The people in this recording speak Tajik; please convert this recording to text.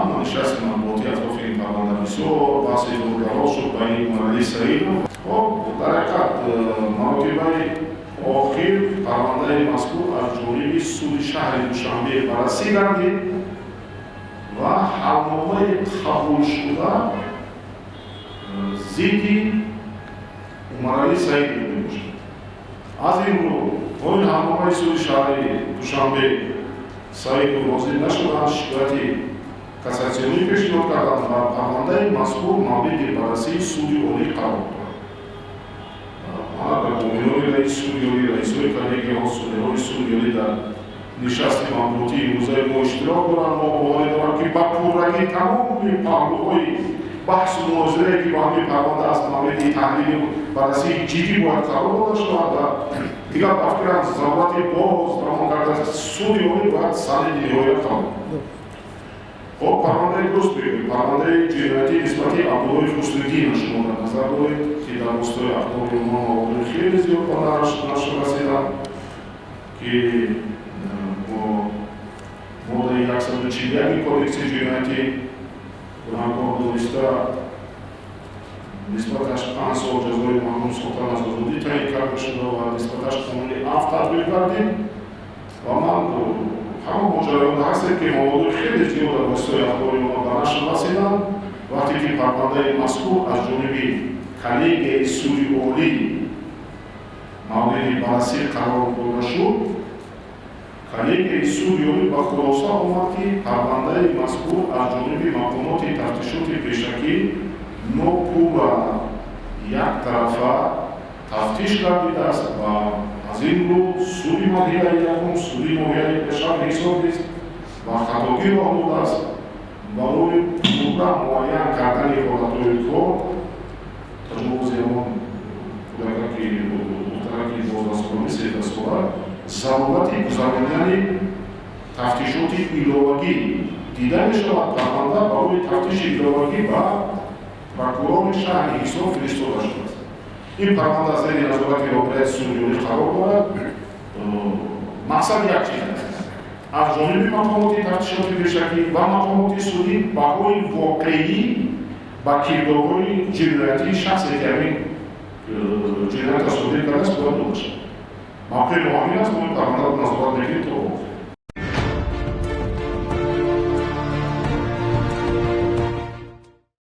Аммо нишасти матбуотӣ атрофи ин парванда бисёр баҳси дурдароз шуд байни Умаралӣ Саидов. Хоб, дар ҳақиқат, маротибаи охир парвандаи мазкур аз ҷониби суди шаҳри Душанбе баррасӣ гардид ва ҳалномаи қабулшуда зидди Умаралӣ Саидов мебошад. Аз ин рӯ, бо ин ҳалномаи суди шаҳри Душанбе Саидов розӣ нашуданд, шикояти кассатсионӣ пешниҳод карданд ва парвандаи мазкур мавриди баррасии суди олӣ қарор дорад. Муовинони раиси суди олӣ, раисҳои коллегияҳо, судяҳои суди олӣ дар нишасти матбуотии имрӯзаи мо иштирок доранд. Мо боварӣ дорам, ки ба пуррагӣ тамоми паҳлӯҳои баҳсу мунозирае, ки бо ҳамин парванда аст, мавриди таҳлилу баррасии ҷиддӣ бояд қарор дода шавад ва дигар, ба фикрам, зарурати боз равон карда суди олӣ бояд санади ниҳоят қабул. Хоб, парвандаи, дуруст мегӯед, парвандаи ҷиноятӣ нисбати Абдуллои Ҳусниддин шумо дар назар доред, ки дар воситаи ахбори омма маводои хеле зиёд ба нашр расиданд, ки бо моддаи 141 Кодекси ҷиноятӣ гунаҳкор дониста, нисбаташ 5 сол ҷазои маҳрум сохтан аз озодӣ таъин карда шуда ва нисбаташ қонуни афв татбиқ гардид. Ва ман ҳама моҷароёнда ҳастем, ки маводои хеле зиёд дар воситаи ахбори омма ба нашр расиданд. Вақте ки парвандаи мазкур аз ҷониби коллегияи суди олӣ мавриди баррасӣ қарор дода шуд, коллегияи суди олӣ ба хулоса омад, ки парвандаи мазкур аз ҷониби мақомоти тафтишоти пешакӣ нопурра, яктарафа тафтиш гардидааст ва аз ин рӯ суди марҳилаи якум, суди ноҳияи шаҳри Ҳисор низ ба хатогӣ роҳ додааст. Барои пурра муайян кардани ҳолатҳои кор, таҷовузи ҳамон кӯдакаки, духтараки 12-сола, 13-сола, зарурати гузаронидани тафтишоти иловагӣ дида мешавад. Парванда барои тафтиши иловагӣ ба прокурори шаҳри Ҳисор фиристода шудааст. Ин парванда зери назорати роҳбарияти суди олӣ қарор дорад. Мақсад як чиз аст: аз ҷониби мақомоти тафтишоти пешакӣ ва мақомоти судӣ баҳои воқеӣ ба кирдорҳои ҷиноятии шахсе, ки ҳамин ҷиноятро содир кардааст, бояд дода шавад. Мавқеи мо ҳамин аст. Мо ин парвандаро назорат мекунем то охир.